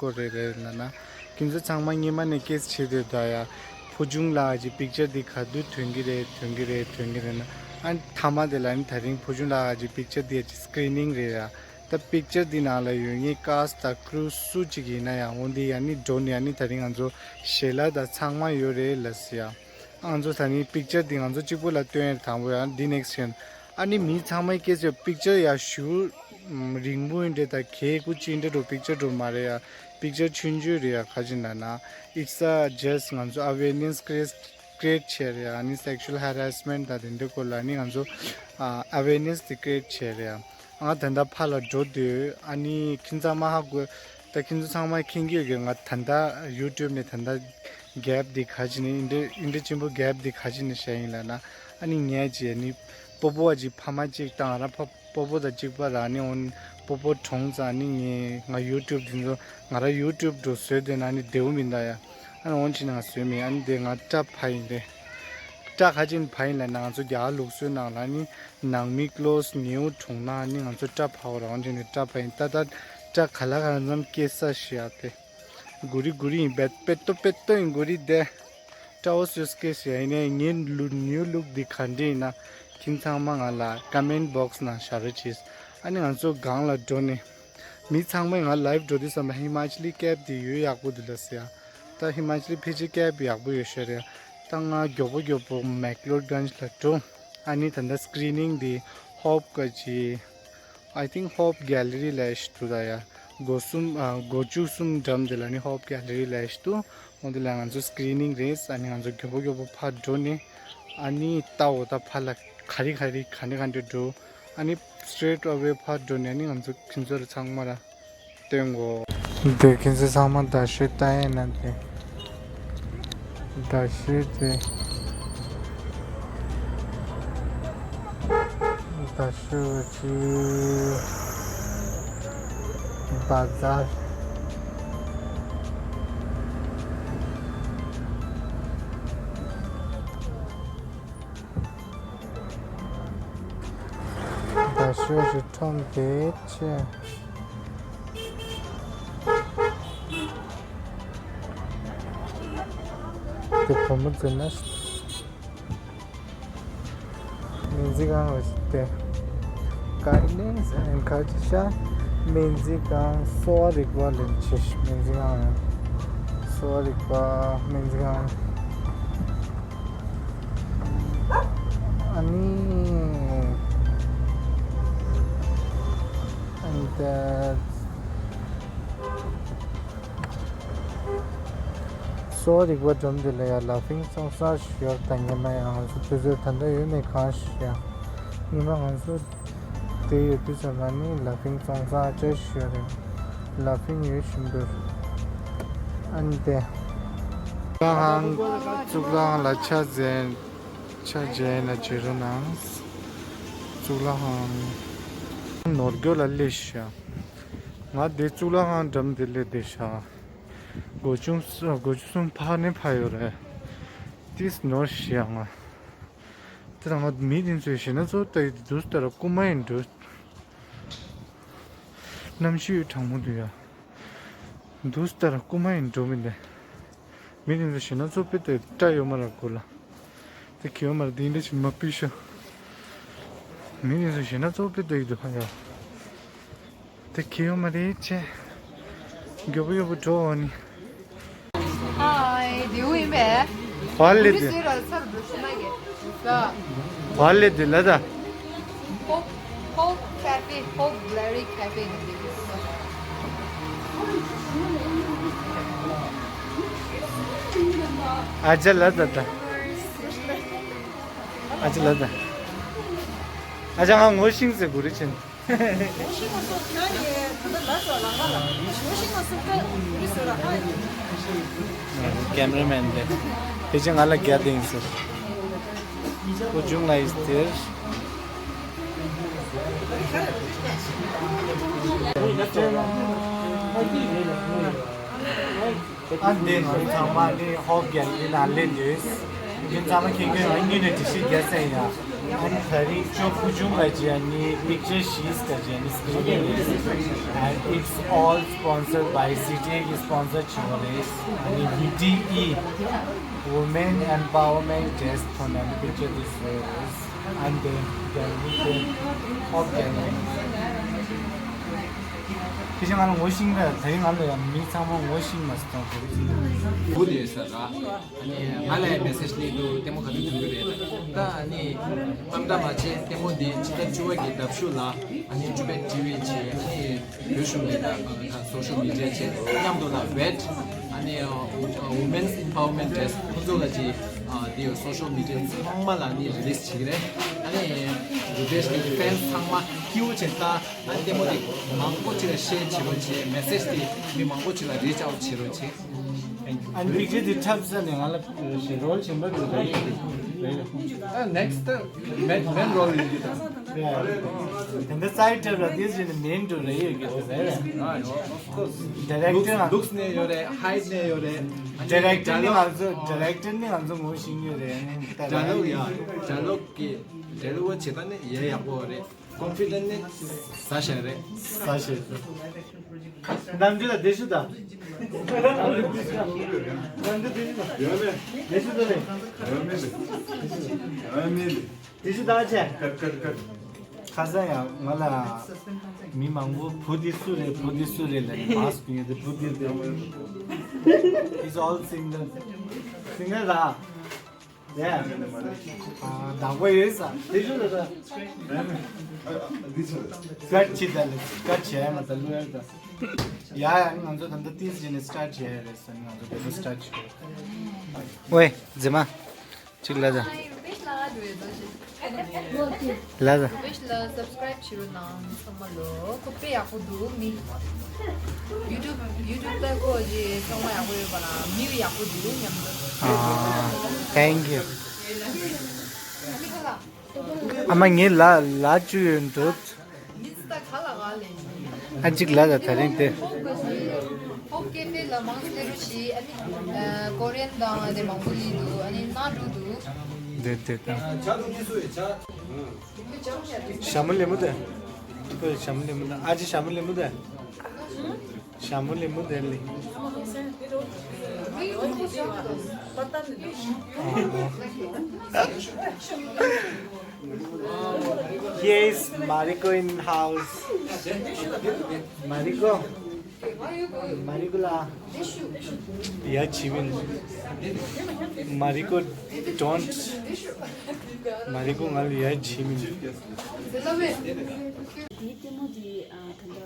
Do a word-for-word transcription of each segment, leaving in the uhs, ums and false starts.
སྐོར་རེད་རེད་ལབ་ན། ཁྱེད་ཚོ་ཚང་མ་སྔོན་མ་ནས་སྐད་ཆ་བྱེད་འདུག་ད་ཡ། ཕུར་བྱུང་ལགས་ཀྱི་པིག་ཅར་འདི་ག་དུས་ཐོན་གྱི་རེད། ཐོན་གྱི་རེད། ཐོན་གྱི་རེད་ན། ཨ་ནི་མཐའ་མ་དེ་ལ་ནི་ད་རིང་ཕུར་བྱུང་ལགས་ཀྱི་པིག་ཅར་འདི་ཡ་ཀྱི་སི་ཀི་རི་ནིང་རེད་ཡ། ད་པིག་ཅར་འདི་ནང་ལ་ཡོད་ངེས་ཀ་སི་དང་ཀུ་རུ་སུ་གཅིག་ཡིན་ན་ཡང་འོ་འདི་ཡ་ནི་འགྲོ་ནི་ཡ་ནི་ད་རིང་ང་ཚོ་ཞལ་ལག་དང་ཚང་མ་ཡོད་རེད་ལབ་ཟེར་ཡ། ང་ཚོ་ད་ནི་པིག་ཅར་འདི་ང་ཚོ་གཅིག་པོ་ལ་སྟོན་ཡ་དང་པོ་ཡ་འདི་ནེག་སི་ཊི་ཡིན། ཨ་ནི་མི་ཚང་མའི་སྐད་ཆ་པིག་ཅར་ཡ་ཞུ་རིང་པོ་ཡིན་འདྲ་ད་གས་ཀུ་ཅི་འདྲ་འགྲོ་པིག་ཅར་འགྲོ་མ་རེད་ཡ། པིག་ཅར་ཆུང་ཆུང་རེད་ཡ། ག་ཅི་ན་ན། It's a just ང་ཚོ་ཨ་ཝེར་ནེ་སི་ཀི་རི་ཨེ་ཊི་བྱས་རེད་ཡ། ཨ་ནི་སེག་ཤུ་ཨལ་ཧ་རེ་སི་མེན་ཊི་དང་དེ་འདྲ་སྐོར་ལ་ཨ་ནི་ང་ཚོ་ཨ་ཝེར་ནེ་སི་དེ་ཀི་རི་ཨེ་ཊི་བྱས་རེད་ཡ། ང་ད་ལྟ་ཕར་ལ་འགྲོ་དུས་ཨ་ནི་ཁྱེད་ཚང་མ་ཧ་གོ། ད་ཁྱེད་ཚོ་ཚང་མ་མཁྱེན་གྱི་ཡོད་གི། ང་ད་ལྟ་ཡུ་ཊུབ་ནས་ད་ལྟ་གེབ་འདི་ག་ཅི་ནས་ཨིན་འདྲ་ཨིན་འདྲ་ཆེན་པོ་གེབ་འདི་ག་ཅི་ནས་བཤད་ཡིན་ལབ་ན། ཨ་ནི་ངས་ཅི་ཨ་ནི་སྤོ་བོ་བ་ཅིག་ཕ་མ་གཅིག་དང་ང་རང་ཕ་སྤོ་བོ་དང་གཅིག་པ་རང་ནི་འོན་སྤོ་བོ་གྲོངས་ཙང་ཨ་ནི་ངས་ང་ཡུ་ཊུབ་འདི་ཚོ་ང་རང་ཡུ་ཊུབ་འགྲོ་བཟོས་དེ་ན་ཨ་ནི་བདེ་བོ་མིན་ད་ཡ། ཨ་ནི་འོན་ཅི་ན་ང་བཟོས་མིན། ཨ་ནི་དེ་ང་སྐྲ་ཕ་ཡིན་ཏེ། སྐྲ་ག་ཅི་ནས་ཕ་ཡིན་ལབ་ན་ང་ཚོ་རྒྱ་གར་ལུགས་སྲོལ་ནང་ལ་ནི། ནང་མི་ཀློ་སི་ཉེའུ་གྲོངས་ན་ནི་ང་ཚོ་སྐྲ་ཕར་བ་རང་བྱས་ནས་སྐྲ་ཕ་ཡིན་ཏ་ཏ། སྐྲ་ག་ལ་ག་ལ་ཙམ་སྐྱེ་ས་ཞིག་ཡ་སྟེ། གུ་རི་གུ་རི་ཡིན་པས་པེ་ཏོ་པེ་ཏོ་ཡིན་གུ་རི་དེ། སྐྲ་བོ་སུས་སྐྱེ་ཞིག་ཡ་ཡིན་ནའི་ངའི་ལུ་ནིའུ་ལུག་འདི་ག་འདྲ་ཡིན་ན་ཁྱིམ་ཚང་མ་ང་ལ་ཀ་མེན་བོག་སི་ནང་བཞག་རོགས་གྱིས། ཨ་ནི་ང་ཚོ་སྒང་ལ་འགྲོ་ནས། མི་ཚང་མས་ང་ལའིབ་འགྲོ་དུས་ཙམ་པ་ཧི་མ་ཅལ་ལི་ཀེབ་དེ་ཡོད་ཡག་པོ་འདུག་ལ་ཟེར་ཡ། ད་ཧི་མ་ཅལ་ལི་ཕལ་ཆེར་ཀེབ་ཡག་པོ་ཡོད་ཤག་རེད། ད་ང་མགྱོགས་པོ་མགྱོགས་པོ་མེག་ལོར་གྷན་ཇི་ལ་འགྲོ། ཨ་ནི་ད་ལྟ་སི་ཀི་རི་ནིང་དེ་ཧོབ་ཀ་ཅི། I think ཧོབ་གྷལ་ལི་རི་ལབ་ཡ་ཞིག་འདུག་ད་ཡ། སྒོ་གསུམ་ཨ་སྒོ་བཅུ་གསུམ་འགྲམ་དེ་ལ་ནི་ཧོབ་གྷལ་ལི་རི་ལབ་ཡ་ཞིག་འདུག་འོ་དེ་ལ་ང་ཚོ་སི་ཀི་རི་ནིང་རེད། ཨ་ནི་ང་ཚོ་མགྱོགས་པོ་མགྱོགས་པོ་ཕར་འགྲོ་ནས། ཨ་ནི་ལྟའོ་ད་ཕར་ལ་ག་རེ་ག་རེ་ག་འདྲ་ག་འདྲ་འགྲོ། ཨ་ནི་སི་ཊེ་ཊི་ཨ་ཝེ་ཕར་འགྲོ་ནས་ཨ་ནི་ང་ཚོ་ཁྱེད་ཚོ་ལ་ཚང་མ་ལ་སྟོན་གོ། འདི་ཁྱེད་ཚོ་ཚང་མ་ད་ཤོད་ལྟ་ཡས་ན་དེ། ད་ཤོད་དེ། ད་ཤོད་ཅི། བ་ཛར། ད་ཤོད་ཅི་ཁྲོམ་དེ་ཆེ། དེ་བུ་མོ་འཛིན་ན། སྨན་རྩིས་ཁང་ལ་བལྟས། Guidelines and Culture། སྨན་རྩིས་ཁང་གསོ་བ་རིག་པ་ལས་བྱེད། སྨན་རྩིས་ཁང་ཡང་གསོ་བ་རིག་པ། སྨན་རྩིས་ཁང་། ཨ་ནི། And that's གསོ་བ་རིག་པ་འགྲམ་དེ་ལ་ཡང་ལ་ཕིང་སོང་ས་ཞིག་ཡོད། ད་ཉི་མ་ཡང་ང་ཚོ་དུས་ཚོད་ད་ལྟ་ཡོད་མེད་གང་ཤེས་ཡང་། ཉི་མ་ང་ཚོ་དེ་ཡོད་དུས་ཙམ་པ་ནི་ལ་ཕིང་སོང་ས་ཅི་ཞིག་ཡོད་རེད། ལ་ཕིང་ཡོད་བཞིན་འདུག་ཨ་ནི་དེ། གཙུག་ལག་ཁང་། གཙུག་ལག་ཁང་ལ་ཆ་མཛད། ཆ་མཇལ་ན་བྱེད་རོགས་གནང་། གཙུག་ལག་ཁང་། ནོར་རྒྱུ་ལ་སླེབས་ཤག་ང་འདི་གཙུག་ལག་ཁང་འགྲམ་འདི་སླེབས་བསྡད་ཤག་སྒོ་ཆུང་སྒོ་ཆུང་གསུམ་ཕར་ནས་ཕར་ཡོད་རེད། ཏིས་ནོར་ཤག་ང་། དེ་དང་ང་མི་དེ་ཚོའི་ཞེ་ན་ཚོ་ལྟ་ཡི་འདུག་ལྟ་ར་རྐུ་མ་ཡིན་འགྲོ། གནམ་གཤིས་གྲང་མོ་འདུག་ཡ། འདུག་ལྟ་ར་རྐུ་མ་ཡིན་འགྲོ་མི་འདི། མི་དེ་ཚོ་ཞེ་ན་ཚོ་དཔེ་ལྟ་སྐྲ་ཡོད་མ་ར་དགོས་ལ། དེ་གི་ཡོད་མ་ར་དེ་འདྲ་ཞིག་མ་ཕུད་ཤོ། མི་དེ་ཚོ་ཞེ་ན་ཚོ་དཔེ་ལྟ་ཡི་འདུག་ཧ་ཡ། དེ་གི་ཡོད་མ་རེད་ཆེ། མགྱོགས་པོ་མགྱོགས་པོ་འགྲོ་འོ་ནི། Hi, do you mean? Quality. Quality ལ་ད། Hope, Hope Cafe, Hope Blurry Cafe. ཨ་ཅག་ལ་ད་ད། ཨ་ཅག་ལ་ད། ཨ་ཅག་ང་ངོ་ཤེས་ཟེར་གོ་རེ་ཆེན། ཀེམ་ར་མེན་དེ། དེ་ཅི་ང་ལ་རྒྱ་དེ་ཡིན་ཟེར། ཁོ་ཇུང་ལ་ཡིས་དེར། ཨ་འདི་ང་ཚང་མ་ནི་ཧོབ་གྷལ་ལི་ནང་སླེབས་དུས། ཁྱེད་ཚང་མ་ཁྱེད་ཁྱོད་ང་གཉིས་ནས་དྲི་ཞིག་རྒྱག་ས་ཡིན་ཡ། ཨ་ནི་ད་རིང་ཅོ་ཕུ་ཆུང་ལ་ཅི་ཨ་ནི་པིག་ཅར་ཤིས་ཀ་ཅི་ཨ་ནི་སི་ཀི་རིན་རེད། And it's all sponsored by C T A གི་སི་པོན་སར་བྱས་པ་རེད། ཨ་ནི་V T E Women Empowerment Desk ཐོག་ནས་ཨ་ནི་པིག་ཅར་དེ་བཟོས་རེད། And then gallery དེ་ཨོབ་གྷེ་ལེ་རི། ཁྱེད་ཅག་ང་ལ་ངོ་ཤེས་ཀྱི་རེད། ད་རིང་ང་ལ་ཡང་མི་ཚང་མ་ངོ་ཤེས་མ་སོང་། བུ་དེ་ས་ར། ཨ་ནི་ང་ལ་ཡང་མེ་སེ་ཇི་སླེབས་འདུག་ལྟད་མོ་ག་དུས་ཐོན་གྱི་རེད། ད་ཨ་ནི་ཨམ་ད་མ་བྱེད། ལྟད་མོ་འདི་ཕྱི་ཟླ་བཅུ་པ་གི་ཟླ་བཞི་ལ་ཨ་ནི་ཊི་བེཊ་ཊི་ཝི་བྱས། ཨ་ནི་བོད་གཞུང་གི་ད་ད་སོ་ཤལ་མི་ཌི་ཡ་བྱས། མཉམ་དུ་ལ་བེཊ། ཨ་ནི་Women's Empowerment Desk ཁོང་ཚོ་ལ་ཅིག་འདི་སོ་ཤལ་མི་ཌི་ཡ་ཚང་མ་ལ་ཨ་ནི་རི་ལི་སི་བྱེད་ཀྱི་རེད། ཨ་ནི་རུ་པེཤ་གི་ཕེན་སི་ཚང་མ་སྐྱིད་པོ་བྱེད། ད་ཨ་ནི་ལྟད་མོ་འདི་མང་པོ་ཅིག་ལ་ཤེར་བྱེད་རོགས་བྱེད། མེ་སེ་ཇི་འདི་མི་མང་པོ་ཅིག་ལ་རི་ཅི་ཨའུཊ་བྱེད་རོགས་བྱེད། ཨ་ནི་པིག་ཅར་དེ་འཁྲབ་ས་ནས་ང་ལ་ཞེ་རོལ་ཆེན་པོ་འདུག་རེད། ཨ་ནེག་སི་ཊི་མེན་མེན་རོལ་ཡིན་གྱི་ད། དེ་འདྲ་རྩ་ཡི་འཁྲབ་ལ་དེ་བཞིན་དུ་མེན་རོལ་རེད་ཡོད་ཀྱི་རེད། ཨ་ཨོཕ་ཀོར་སི། ཌི་རེག་ཊར་ལུག་སི་ནས་ཡོད་རེད། ཧའིཊ་ནས་ཡོད་རེད། ཌི་རེག་ཊར་ནི་ང་ཚོ་ཌི་རེག་ཊར་ནི་ང་ཚོ་ངོ་ཤེས་ཡོད་རེད། ཌ་ཡ་ལོག་ཡ་ཌ་ཡ་ལོག་གི་ཌ་ཡ་ལོག་བྱེད་སྟངས་ནི་ཡ་ཡག་པོ་རེད། ཀོན་ཕི་ཌེན་ཊི་ནི་ཟ་ཤེས་རེད། ཟ་ཤེས། ནམ་རྒྱུན་ལ་བདེ་ཤུ་དང་། ནམ་རྒྱུན་བདེ་ཤུ་དང་། ཡོད་མེད། བདེ་ཤུ་དང་ནི། ཡོད་མེད། ཡོད་མེད། བདེ་ཤུ་དང་ཆེ། ཀར་ཀར་ཀར། ཁ་སང་ཡང་ང་ལ་མི་མང་པོ་བུ་འདི་སུ་རེད། བུ་འདི་སུ་རེད་ལབ་ནས་མཱ་སི་ཀི་གྱོན་ཏེ་བུ་འདི་རེད། He's all single. སིང་གལ་ར། ཡ། ཨ། བདག་པོ་ཡོད་ས། དེ་ཞུ་ལ་ད། སྐད་ཆེ་ད་ལེ། སྐད་ཆེ་མ་ད་ལུ་ཡ་ད། ཡ་ཡ། ང་ཚོ་ད་ལྟ་ཏིས་ཇི་ནས་སི་ཊར་ཊི་བྱས་རེད་ཟེར་ནས་ང་ཚོ་དེ་ཚོ་སི་ཊར་ཊི་བྱས། ཝེ་མཛེས་མ། གཅིག་ལ་ད། ལ་ད། ཝེ་ལ་སབ་སི་ཀ་རའིབ་བྱེད་རོགས་གནང་། མི་ཚང་མ་ལོ། ཁོ་དཔེ་ཡག་པོ་འདུག་མི། ཡུ་ཊུབ་ཡུ་ཊུབ་ལྟ་ཁོ་ཡི་ཚང་མ་ཡག་པོ་ཡོད་པ་ལ་མི་ཡག་པོ་འདུག་མཉམ་དུ། ཨ། Thank you. ཨ་མ་ངའི་ལ་ལ་བཅུ་ཡོད་འདུག་ཨ་གཅིག་ལ་ད་ད་རིང་དེ། ཧོབ་ཀེ་ཕེ་ལ་མང་སྟེ་རུ་ཞིག་ཨ་ནི་ཀོ་རི་ཡན་དང་ཨ་ནི་མང་པོ་ལི་འདུག་ཨ་ནི་ན་འགྲོ་འདུག་དེ་དེ་དང་། ཞྭ་མོ་ལེབ་མོ་དེ། ཁོས་ཞྭ་མོ་ལེབ་མོ་དེ། ཨ་ཅེ་ཞྭ་མོ་ལེབ་མོ་དེ། ཞྭ་མོ་ལེབ་མོ་དེ་ལེ། Here is Mariko in house. Mariko. Mariko ལ་ཡ་བྱེད་མིན། Mariko don't. Mariko ང་ལ་ཡ་བྱེད་མིན། དེའི་ལྟད་མོ་དེ་ཨ་ད་ལྟ་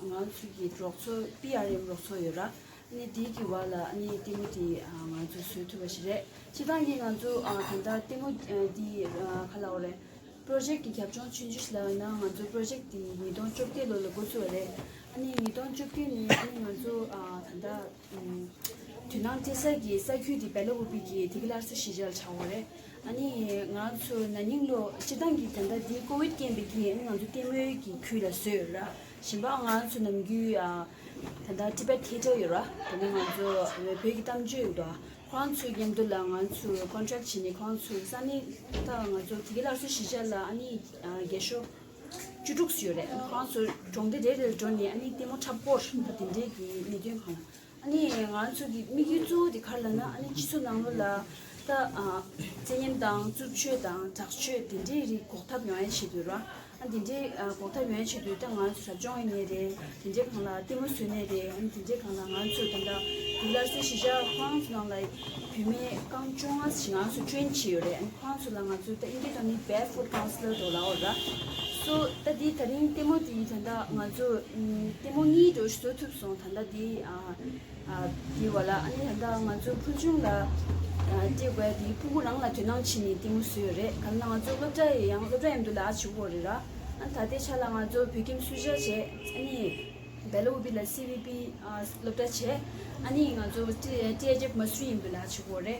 ང་ཚོ་གི་རོགས་ཚོགས་པི་ཨར་ཨེམ་རོགས་ཚོགས་ཡོད་ར། ཨ་ནི་དེའི་གི་བར་ལ་ཨ་ནི་ལྟད་མོ་དེ་ཨ་ང་ཚོས་བཟོ་ཐུབ་པ་ཞིག་རེད། སྤྱིར་བཏང་གི་ང་ཚོ་ཨ་ད་ལྟ་ལྟད་མོ་ཨ་དེ་ཨ་ག་ལབ་དགོས་རེད། པྲོ་ཇེཀ་གི་རྒྱབ་ལྗོངས་ཆུང་ཆུང་ཞིག་ལབ་ན་ང་ཚོ་པྲོ་ཇེཀ་དེ་ཉིས་སྟོང་བཅོ་བརྒྱད་ལོ་ལ་འགོ་ཚུགས་པ་རེད། ཨ་ནི་ཉིས་སྟོང་བཅོ་བརྒྱད་ནས་ཨ་ནི་ང་ཚོ་ཨ་ད་ལྟ་ཨམ་དོ་སྣང་སྤྲད་ས་གི་ས་ཁུལ་དེ་བེ་ལ་ཝུ་པི་གི་བདེ་སྐྱིད་སླར་གསོ་གཞིས་ཆགས་ལ་ཆགས་ཡོད་རེད། ཨ་ནི་ང་ཚོ་ན་ནིང་ལོ་སྤྱིར་བཏང་གི་ད་ལྟ་འདི་ཀོ་ཝིཌ་རྐྱེན་པས་ཀྱིས་ཨ་ནི་ང་ཚོ་ལྟད་མོའི་གི་ཁུལ་ལ་བཟོས་ཡོད་ར། གཞན་པ་ང་ཚོ་ནམ་རྒྱུན་ཨ་ད་ལྟ་ཊི་བེཊ་ཐི་ཡེ་ཊར་ཡོད་ར། དེ་ནས་ང་ཚོ་བོད་ཀྱི་གཏམ་བརྗོད་ཡོད་དོ། ཁོང་ཚོའི་མཉམ་དུ་ལ་ང་ཚོས་ཀོན་ཊེག་བྱས་ནས་ཁོང་ཚོའི་ས་གནས་ད་ང་ཚོ་བདེ་སྐྱིད་སླར་གསོ་གཞིས་ཆགས་ལ་ཨ་ནི་རྒས་ཤོས་བཅུ་དྲུག་ཙམ་ཡོད་རེད། ཁོང་ཚོ་གྲོང་སྡེ་རེ་རེར་འགྲོ་ནས་ཨ་ནི་ལྟད་མོ་འཁྲབ་སྐོར་ད་དེ་འདྲའི་གི་གནད་དོན་གང་ལ་ཨ་ནི་ང་ཚོ་གི་དམིགས་ཡུལ་གཙོ་བོ་དེ་ག་རེ་ལབ་ན་ཨ་ནི་སྤྱི་ཚོགས་ནང་ལོགས་ལ་ད་ཨ་བཙན་གཡེམ་དང་རྩུབ་སྤྱོད་དང་དྲག་སྤྱོད་དེ་འདྲའི་རིགས་འགོག་ཐབས་ཡོང་ཡ་ཆེད་དུ་ར། ཨ་འདི་འདྲའི་ཨ་འགོག་ཐབས་ཡོང་ཡ་ཆེད་དུ་ད་ང་ཚོ་ཟབ་སྦྱོང་ཡིན་ནའི་རེད། དེ་འདྲའི་སྒང་ལ་ལྟད་མོ་བཟོས་ནའི་རེད། ཨ་འདི་འདྲའི་སྒང་ལ་ང་ཚོ་ད་ལྟ་བདེ་སྐྱིད་སླར་གསོའི་གཞིས་ཆགས་ཁོ་རང་ཚོ་ནང་ལ་བུད་མེད་རྐང་བཅོ་ལྔ་ཞིག་ང་ཚོ་ཊེན་བྱས་ཡོད་རེད། ཨ་ཁོ་རང་ཚོ་ལ་ང་ཚོ་ད་ཨིན་སྐད་ཐོག་ནས་བེར་ཕུཊ་ཀའུན་སི་ལར་འགྲོ་ལབ་ཡོད་ར། སོ་ད་འདི་ད་རིང་ལྟད་མོ་དེ་ད་ལྟ་ང་ཚོ་ལྟད་མོ་གཉིས་འགྲོ་བཟོ་ཐུབ་སོང་། ད་ལྟ་འདི་ཨ། དེའི་བར་ལ་ཨ་ནི་ད་ལྟ་ང་ཚོ་ཕུལ་བྱུང་ལ་སྤྲད་དགོས་དེའི་ཕྲུ་གུ་རང་ལ་དོ་སྣང་བྱས་ནས་ལྟད་མོ་བཟོས་ཡོད་རེད། ག་ལ་ང་ཚོ་སློབ་གྲྭ་ཡི་ཡང་སློབ་གྲྭ་ཡིན་དུས་ལ་ཨ་བྱེད་དགོས་རེད་ར། ཨ་ད་ལྟའི་ཆ་ལ་ང་ཚོ་བོད་ཁྱིམ་སུ་ཇ་བྱས། ཨ་ནི་བེ་ལ་ཝུ་པི་ལ་སི་བི་པི་སློབ་གྲྭ་བྱས། ཨ་ནི་ང་ཚོ་ཏི་ཏི་ཨེ་ཇེབ་མ་སུ་ཡིན་དུས་ལ་ཨ་བྱེད་དགོས་རེད།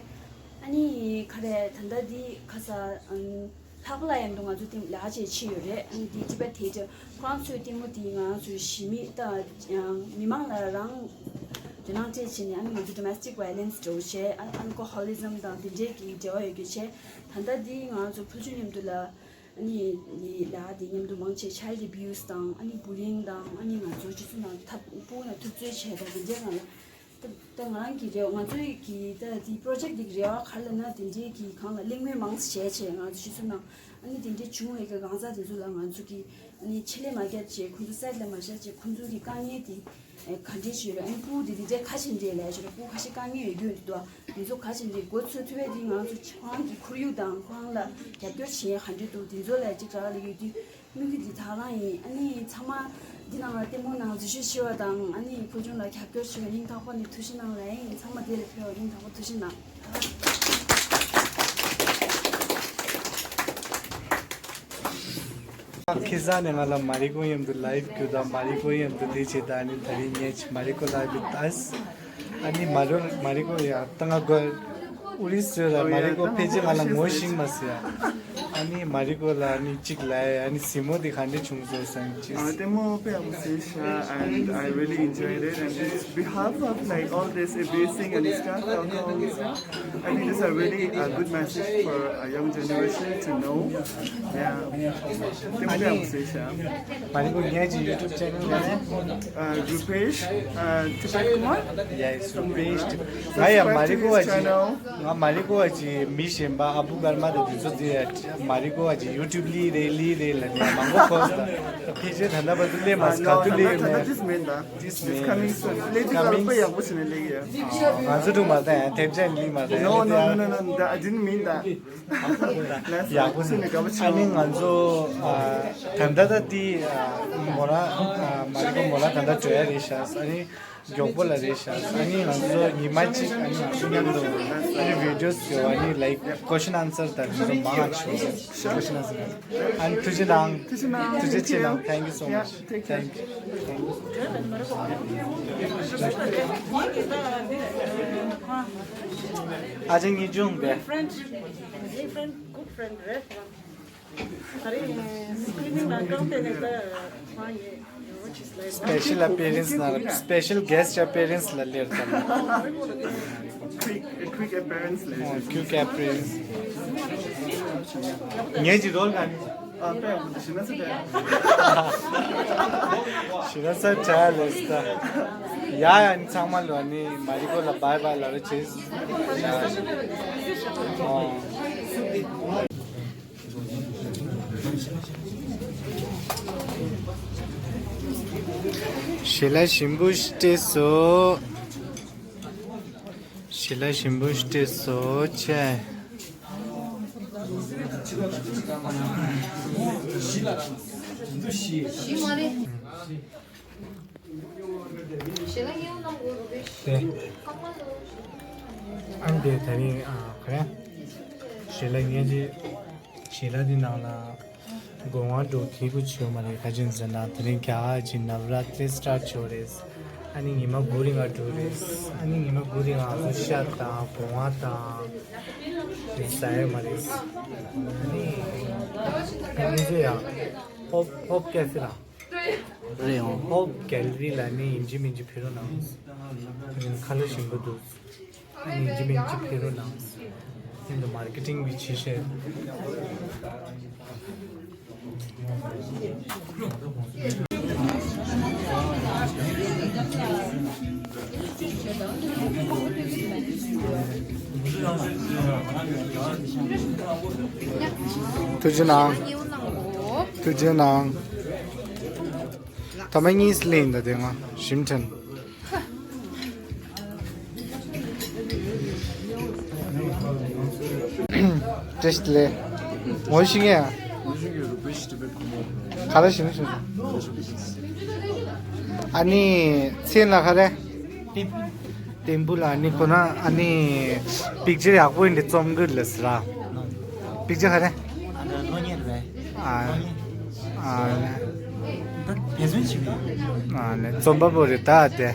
ཨ་ནི་ག་རེ་ད་ལྟ་འདི་ཁ་ས་ཨམ། ལྷག་ལ་ཡང་དུ་ང་ཚོ་ལྟད་མོ་ལས་ཀ་བྱེད་ཆེ་ཡོད་རེད། ཨ་ནི་དེ་ཊི་བེཊ་ཐི་ཡེ་ཊར་ཁོ་རང་ཚོའི་ལྟད་མོ་དེ་ང་རང་ཚོའི་གཞིས་མི་དང་མི་མང་ལ་རང་དོ་སྣང་སྤྲད་བྱས་ནས་ཨ་ནི་ང་ཚོ་ཌོ་མེ་སི་ཊིག་ཝའི་ལེན་སི་འདྲ་བོ་བྱས། ཨ་ཨལ་ཀོ་ཧོ་ལི་ཛམ་དང་དེ་འདྲའི་གི་འབྲེལ་བ་ཡོད་རྒྱུ་བྱས། ད་ལྟ་འདི་ང་རང་ཚོ་ཕུལ་བྱུང་མཉམ་དུ་ལ་ ཨ་ནི་ལ་དེ་མཉམ་དུ་མང་ཆེ་child abuse དང་ཨ་ནི་bullying དང་ཨ་ནི་ང་ཚོ་སྤྱི་ཚོགས་ནང་ཐབས་སྤུ་ན་ཐུབ་ཚོད་བྱས་དང་དེ་འདྲའི་ནང་ལ། ད་ད་ང་རང་གི་རེད། ང་ཚོའི་གི་ད་དེ་project འདི་གི་རེ་བ་ག་རེ་ལབ་ན་དེ་འདྲའི་གི་གང་ལ་གླེང་མོལ་མང་ཙམ་བྱས་བྱས་ང་ཚོ་སྤྱི་ཚོགས་ནང་ཨ་ནི་དེ་འདྲའི་བྱུང་བའི་གི་གང་ཟག་དེ་ཚོ་ལ་ང་ཚོ་གི་ཨ་ནི་ཆེད་ལས་མ་བརྒྱབ་བྱས་ཁོང་ཚོ་side ལ་མ་བཞག་བྱས་ཁོང་ཚོ་གི་དཀའ་ངལ་དེ་ག་འདྲས་ཞིག་ཡོད་རེད། ཨ་ནི་སྤུ་དེ་དེ་འདྲའི་ཁ་ཆེ་འདྲས་ལས་ཞོར་སྤུ་ཁ་ཤས་དཀའ་ངལ་ཡོད་རྒྱུ་འདུག་དེ་ཚོ་ག་ཅིག་འདི་འགོ་ཚུགས་ཐུབ་པའི་དེ་ང་ཚོ་ཁོ་རང་གི་ཁོར་ཡུག་དང་ཁོ་རང་ལ་རྒྱབ་སྐྱོར་བྱེད་ཡ་ག་འདྲ་འདུག་དེ་ཚོ་ལ་ཅིག་རག་ལས་ཡོད་དུས་དམིགས་ཡུལ་འདི་དག་རང་ཡིན། ཨ་ནི་ཚང་མ་འདི་ནང་ལ་ལྟད་མོ་ནང་འཛུལ་ཞུགས་བྱེད་པ་དང་ཨ་ནི་ཕུལ་བྱུང་ལ་རྒྱབ་སྐྱོར་བྱེད་པ་སྙིང་ཐག་པ་ནས་ཐུགས་རྗེ་གནང་ལ་ཡིན། ཚང་མ་དེ་ལ་ཕེབས་པ་སྙིང་ཐག་པ་ཐུགས་རྗེ་གནང་། ཁ་སང་ནས་ང་ལ་མ་རི་ཀོ་མཉམ་དུ་live བརྒྱུད་དང་མ་རི་ཀོ་མཉམ་དུ་དེ་བྱེད་དང་ཨ་ནི་ད་རིང་ངས་མ་རི་ཀོ་live བརྒྱུད་ཨ་ནི་མ་རི་མ་རི་ཀོ་ཡ་ད་ང་གོ་ཨུ་རི་སུ་ལ་མ་རི་ཀོ་ཕལ་ཆེར་ང་ལ་ངོ་ཤེས་མ་སོང་ཡ། ཨ་ནི་མ་རི་ཀོ་ལ་ཨ་ནི་གཅིག་ལབ་ཡ། ཨ་ནི་གཟིགས་མོ་དེ་ག་འདྲ་བྱུང་སོང་ཟེར་ན་ཅིག་ལྟད་མོ་དཔེ་ཡག་པོ་བཟོས་ཤག and I really enjoyed it and it's behalf of like all this abusing and stuff, alcohol and stuff. I think it's a really a good message for a young generation to know. Yeah. ལྟད་མོ་དཔེ་ཡག་པོ་བཟོས་ཤག་མ་རི་ཀོ་ངའི་ཅིག་YouTube channel ལ་uh, Rupesh uh, Tibet Kumar. Yeah, it's Rupesh. ང་ཡ་མ་རི་ཀོ་བ་ཅིག་ང་མ་རི་ཀོ་བ་ཅིག་མི་གཞན་པ་ཨ་བུ་ཀརྨ་དང་དེ་ཚོ་དེ་མ་རི་ཀོ་བ་ཅིག་YouTube ལི་རེད་ལི་རེད་ལ་ནས་མང་པོ་ཁོ་ད་ཕལ་ཆེར་ད་ལྟ་བར་དུ་ལས་མ་སི་ག་དུ་ལས་ཡོད་མེད། This coming soon. ལས་དུས་ལ་དཔེ་ཡག་པོ་བྱས་ནས་ལས་ཡོད། ང་ཚོ་དུ་མ་ད་ཡང་ཐེབས་ཆེན་ལི་མ་ད་ཡང་No, no, no, no, no. I didn't mean that. ཡག་པོ་ནི། ཨ་ནི་ང་ཚོ་ད་ལྟ་ད་ཏི་མོ་ར་མ་རི་ཀོ་མོ་ར་ད་ལྟ་འགྲོ་ཡ་རེད་ཤག་ཨ་ནི་མགྱོགས་པོ་ལ་རེད་ཤག་ཨ་ནི་ང་ཚོ་ཉི་མ་གཅིག་ཨ་ནི་ང་ཚོ་མཉམ་དུ་ཨ་ནི་video ཡོད། ཨ་ནི་like question answer ད་ང་ཚོ་མང་ང་ཞུ། Question answer. ཨ་ནི་ཐུགས་རྗེ་གནང་། ཐུགས་རྗེ་གནང་། ཐུགས་རྗེ་ཆེ་གནང་། Thank you so much. Thank you. ཨ་ཅག་ངེས་འབྱུང་དེ། Friend, friend, good friend རེད། ཨ་རེ། Screening ལ་གང་དེ་ནས་ད་མ་ཡེ། Special appearance ན་special guest appearance ལ་ལེར་ཙམ། Quick, quick appearance ལ། Quick appearance. ངེད་ཀྱི་role ག་ནི། ཨ་པའི་ཞི་ན་ས་ཏེ། ཞི་ན་ས་ཏེ་ལེས་ད། ཡ་ཡ་ནི་ཚང་མ་ལོ་ནི་མ་རི་ཀོ་ལ་bye bye ལ་རེ་བྱེད། ཡ། ཨོ། ཞི་ལ་ཞིམ་པོ་སྤྲད་སོ། ཞི་ལ་ཞིམ་པོ་སྤྲད་སོ་ཆེ། ཞི་མ་རེད། ཞི་ལ་ཉེ་བོ་གནང་དགོས་རུ་རེད། དེ། ཨ་འདི་ད་རིང་ཨ་ག་རེ། ཞི་ལ་ཉེ་ཅི། ཞི་ལ་འདི་ནང་ལ། སྒོ་ང་འགྲོ་ཐིག་གུ་ཆོད་མ་རེད། ག་ཅིན་ཟེར་ན་དེ་རིང་རྒྱ་གར་གྱི་Navratri start ཆོད་རེད། ཨ་ནི་ཉི་མ་དགུ་རིང་ང་འགྲོ་རེད། ཨ་ནི་ཉི་མ་དགུ་རིང་ང་ཚོ་ཤ་དང་བོང་བ་དང་དེ་ཟ་ཡ་མ་རེད། ཨ་ནི་ཨ་ནི་ཚོ་ཡང་ཧོབ་ཧོབ་ཀེ་ཧྥེ་ལ་རེད་ཡང་ཧོབ་གེ་ལ་རི་ལ་ནི་ཡིན་གཅིག་མིན་གཅིག་ཕེབས་རོགས་གནང་། ཁ་ལག་ཞིམ་པོ་འདུག་ཨ་ནི་ཡིན་གཅིག་མིན་གཅིག་ཕེབས་རོགས་གནང་། ཨ་ནི་མར་ཀེ་ཊིང་བི་བྱེད་ཤེས། ཐུགས་རྗེ་གནང་། ཐུགས་རྗེ་གནང་། ཐ་མ་གཉིས་ལེན་ད་དེ་ང་ཞིམ་ཕྲན། བཀྲ་ཤིས་བདེ་ལེགས། ངོ་ཤེས་ངེས། ག་རེ་ཞིམ་ཞིམ། ཨ་ནི་མཚན་ལ་ག་རེ། ཏེམ་པུ་ལ་ཨ་ནི་ཁོ་ན་ཨ་ནི་པིག་ཅར་ཡག་པོ་ཡིན་དེ་རྩོམ་གི་ལ་ཟེར་ར། པིག་ཅར་ག་རེ། ཨ་ནི་ལོ་ཉེར་བས། ཨ། ཨ་ནི། ད་དེ་ཚོན་ཆེ་བས། ཨ་ནི་རྩོམ་པ་པོ་རེད་ད་དེ།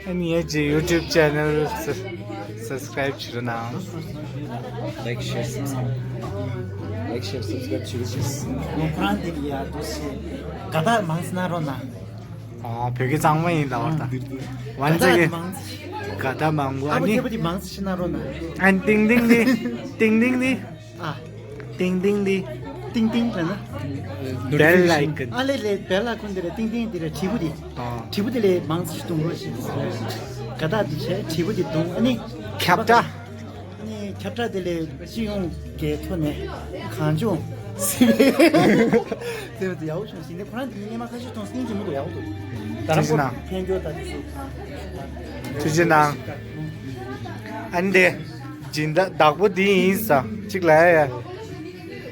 ཨ་ནི་ངེད་ཀྱི་YouTube channel subscribe བྱེད་རོགས་གནང་། Like, share, subscribe. Like, share, subscribe བྱེད་རོགས་གནང་། ཁོ་རང་དེ་གི་ཡ་དོ་ཤེ་ག་ད་མང་སྣ་རོ་ན། ཨ་བོད་སྐད་གཙང་མ་ཡིན་ད་བར་ད། ཝན་ཙེ་གི་ག་ད་མང་པོ་ཨ་ནི། ཨ་ཏིང་ཏིང་ནི། ཏིང་ཏིང་ནི། ཨ། ཏིང་ཏིང་འདི། ཏིང་ཏིང་ལབ་ན། Bell icon། ཨ་ལེ་ལེ། བེལ་ཨའི་ཀོན་འདི་རེད། ཏིང་ཏིང་འདི་རེད། དྲིལ་བུ་འདི། ཨ། དྲིལ་བུ་འདི་ལས་མང་ཙམ་ཞིག་གཏོང་རོགས་ཞེས། དགའ་རྟགས་འདི་བྱས། དྲིལ་བུ་འདི་གཏོང་། ཨ་ནི། ཁྱབ་བསྒྲགས། ཨ་ནི་ཁྱབ་བསྒྲགས་འདི་ལས་སྤྱི་ཡོངས་ཀྱི་ཐོག་ནས་གང་བྱུང་། དེ་བས་ཡག་པོ་བྱུང་ཟིན་ཏེ། ཁོ་རང་འདི་སྔོན་མ་ཁ་ཤས་མཐོང་སྙིང་རྗེ་མོ་འདུག་ཡག་པོ་འདུག་ད་རང་ཐུགས་རྗེ་གནང་། ཕན་ཐོགས་ད་དེ་ཚོ། ཐུགས་རྗེ་གནང་། ཨ་ནི་དེ། སྦྱིན་བདག་བདག་པོ་འདི་ཡིན་ས། གཅིག་ལ་ཡ།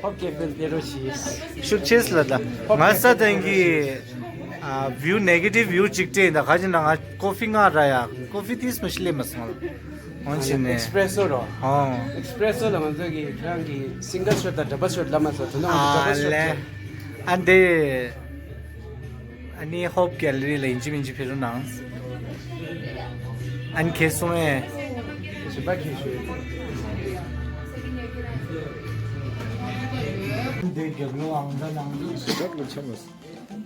ཧོབ་ཀེ་ཕེལ་དེ་རོ་ཞིག་ཤུགས་ཆེས་ལ་ད། ང་ས་དན་གི། ཨ། བིའུ་ནེ་གེ་ཊིབ་བིའུ་གཅིག་སྤྲད་ཡིན། ད་ག་ཅི་ན་ང་ཀོ་ཕི་ང་ར་ཡ། ཀོ་ཕི་ཏིས་མ་ཤི་ལེ་མ་སོང་། འོན་ཆི་ནས། ཨེག་སི་པི་རེ་སོ་རོ། ཧོ། ཨེག་སི་པི་རེ་སོ་ལ་ང་ཚོ་གི་ཁྱེད་རང་གི་སིང་གལ་ཤོཊ་དང་ཌབ་བལ་ཤོཊ་ལ་མ་ཟ། དོ་ནང་ང་ཚོ་ཌབ་བལ་ཤོཊ་ཨ་ལེ། ཨ་འདི། ཨ་ནི་ཧོབ་གེ་ལ་རི་ལ་ཡིན་གཅིག་མིན་གཅིག་ཕེབས་རོགས་གནང་། ཨ་ནི་ཁྱེད་སོང་ངས། ཞིམ་པ་ཁྱེད་ཞུ། འདི་རྒྱབ་ལོགས་ཨང་ད་ནང་དུ། རྒྱབ་ལོགས་ཆེན་པོ།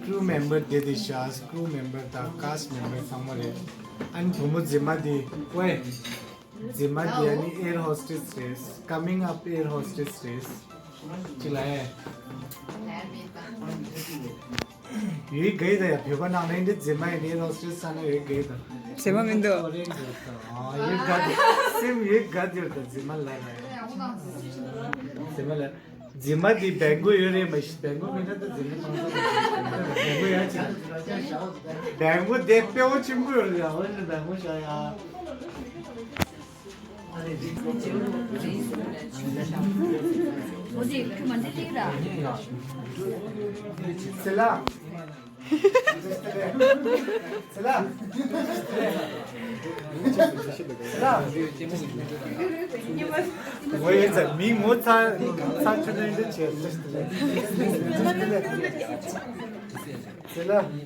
ཀྲུ་མེམ་བར་དེ་དེ་ཤ་ཀྲུ་མེམ་བར་དང་ཀ་སི་མེམ་བར་ཚང་མ་རེད། ཨ་ནི་བུ་མོ་རྫི་མ་དེ། ཝེ། རྫི་མ་དེ་ཨ་ནི་ཨེར་ཧོ་སི་ཊེ་སི་རེད། ཀ་མིང་ཨབ་ཨེར་ཧོ་སི་ཊེ་སི་རེད། ཅི་ལ་ཨེ། ཡོད་དགའ་ཡི་ད་ཡ། བོད་པ་ནང་ནས་འདི་རྫི་མ་ཡིན་ནའི་ལོ་སི་ས་ན་ཡོད་དགའ་ཡི་ད། རྫི་མ་མི་འདུག་ཨོ་རེད་འདུག་ཨ་ཡོད་དགའ་འདུག་སེམས་ཡོད་དགའ་འདུག་ད་རྫི་མ་ལ་ལ་ཡ། རྫི་མ་ལ། རྫི་མ་འདི་བེང་གོ་ཡོད་རེད་མ་གཞི། བེང་གོ་མི་ད་ད་རྫི་མ་ཐང་ས་བེང་གོ་ཡ་ཅི། བེང་གོ་དེ་དཔེ་བོ་ཆེན་པོ་ཡོད་རེད་ཡ། འོ་ན་བེང་གོ་ཤ་ཡ། ཚེ་ལགས། ཚེ་ལགས། ཚེ་ལགས། ངོ་ཡིན་ཙང་མི་ངོ་ཚ་ཚ་ཆུ་ནས་འདི་བྱས། ཚེ་ལགས།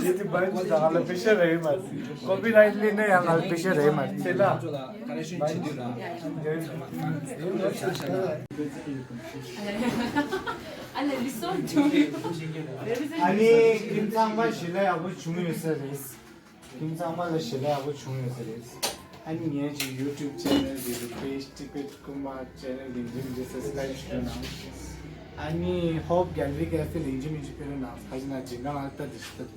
ཞེས་དེ་བར་གྱི་ང་ལ་པེ་ཤ་རེད་མ། ཀོ་པི་རའིཊ་ལེན་ན་ཡང་ང་ལ་པེ་ཤ་རེད་མ། ཚེ་ལ། ཨ་ནི་ཁྱིམ་ཚང་མ་ཞི་ལ་ཡག་པོ་བྱུང་ཡོད་ས་རེད། ཁྱིམ་ཚང་མ་ལ་ཞི་ལ་ཡག་པོ་བྱུང་ཡོད་ས་རེད། ཨ་ནི་ངའི་ཅིག་ཡུ་ཊུབ་ཆེ་ནལ་འདི་རུ་པེ་ཇི་ཊི་པེཊ་ཀུ་མར་ཆེ་ནལ་འདི་འདི་འདི་སབ་སི་ཀ་རེབ་ཞུ་གནང་། ཨ་ནི་ཧོབ་གེ་ལ་རི་ཀེ་ཕེ་ལ་ཡིན་གཅིག་མིན་གཅིག་ཕེབས་རོགས་གནང་། ད་ཅི་ན་སྦྱིན་བདག་ཨ་ལྟ་འདི་ཞིག་ལྟ།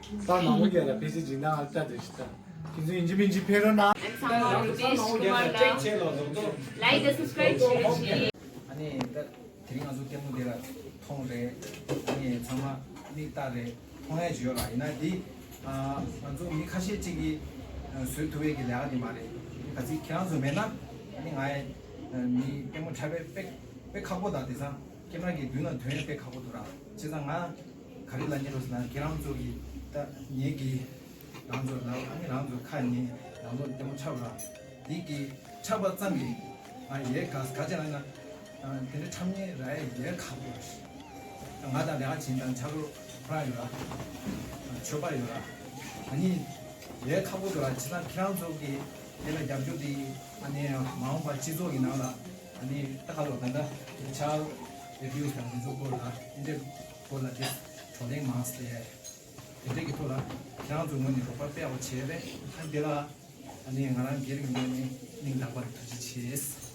ད་མང་པོ་གེ་ལ་ཕེ་ཅི་སྦྱིན་བདག་ཨ་ལྟ་འདི་ཞིག་ལྟ། ཁྱེད་ཚོ་ཡིན་གཅིག་མིན་གཅིག་ཕེབས་རོགས་གནང་། ཚང་མ་རུ་པེ་ཇི་ཀུ་མར་ལ་ལའིཀ་དང་སབ་སི་ཀ་རེབ་བྱེད་རོགས་གནང་། ལའིཀ་དང་སབ་སི་ཀ་རེབ་བྱེད་རོགས་གནང་། ཨ་ནི་ད། དེ་རིང་ང་ཚོ་ལྟད་མོ་འདི་ལ་མཐོང་རེད། ཨ་ནི་ཚང་མ་མིག་ལྟ་རེད། མཐོང་ཡ་ཅིག་ཡོད་ར། ཡིན་ན་འདི། ཨ། ང་ཚོ་མི་ཁ་ཤས་ཅིག་གིས་ཨ་བཟོ་ཐུབ་ཡས་ཀྱི་ལས་ཀ་འདི་མ་རེད། ག་ཚིག་ཁྱེད་རང་ཚོ་མེད་ན། ཨ་ནི་ང་ཡ་མི་ལྟད་མོ་འཁྲབ་པའི་དཔེ་དཔེ་ཁག་པོ་དང་། དེང་སང་ཀེམ་ར་གི་མདུན་ལ་ཐོན་ཡས་དཔེ་ཁག་པོ་འདུག་ར། བྱས་ཙང་ང་ག་རེ་ལབ་སྙིང་རོ་ཟེར་ན། ཁྱེད་རང་ཚོ་གི་ད་ངེད་ཀྱི་རང་ཚོ་ལ། ཨ་ནི་རང་ཚོ་ཁ་ཉན། རང་ཚོ་ལྟད་མོ་འཁྲབ་ར། འདི་གི་འཁྲབ་པ་ཙམ་གྱིས་ང་ཡས་ག་ག་ཅི་ལབ་ན། དེ་འདྲ་འཁྲབ་མཁན་རག་ཡས་ཁག་པོ་རེད། ང་དང་ལས་ཀ་བྱེད་མཁན་ཆ་རོགས་ཁོ་རང་ཡོད་ར། ཆོས་པ་ཡོད་ར། ཨ་ནི་ཡས་ཁག་པོ་འདུག་ར། བྱས་ཙང་ཁྱེད་རང་ཚོ་གི་དེ་ལ་རྒྱབ་སྐྱོར་དེ། ཨ་ནི་མ་འོངས་པ་སྤྱི་ཚོགས་ཀྱི་ནང་ལ། ཨ་ནི་ད་ག་ལོ་ད་ལྟ་ཆ་ཨེ་བིའུ་དང་དེ་ཚོ་སྐོར་ལ། དེ་འདྲའི་སྐོར་ལ་དེ་བགྲོ་གླེང་མང་སྟེ། དེ་འདྲའི་གི་ཐོག་ལ་ཁྱེད་རང་ཚོའི་ངོས་ནས་རོགས་པ་དཔེ་ཡག་པོ་བྱས་པས། ཨ་ནི་དེ་ལ། ཨ་ནི་ང་རང་སྒེར་གྱི་ངོས་ནས་སྙིང་ཐག་པ་ནས་ཐུགས་རྗེ་ཆེ།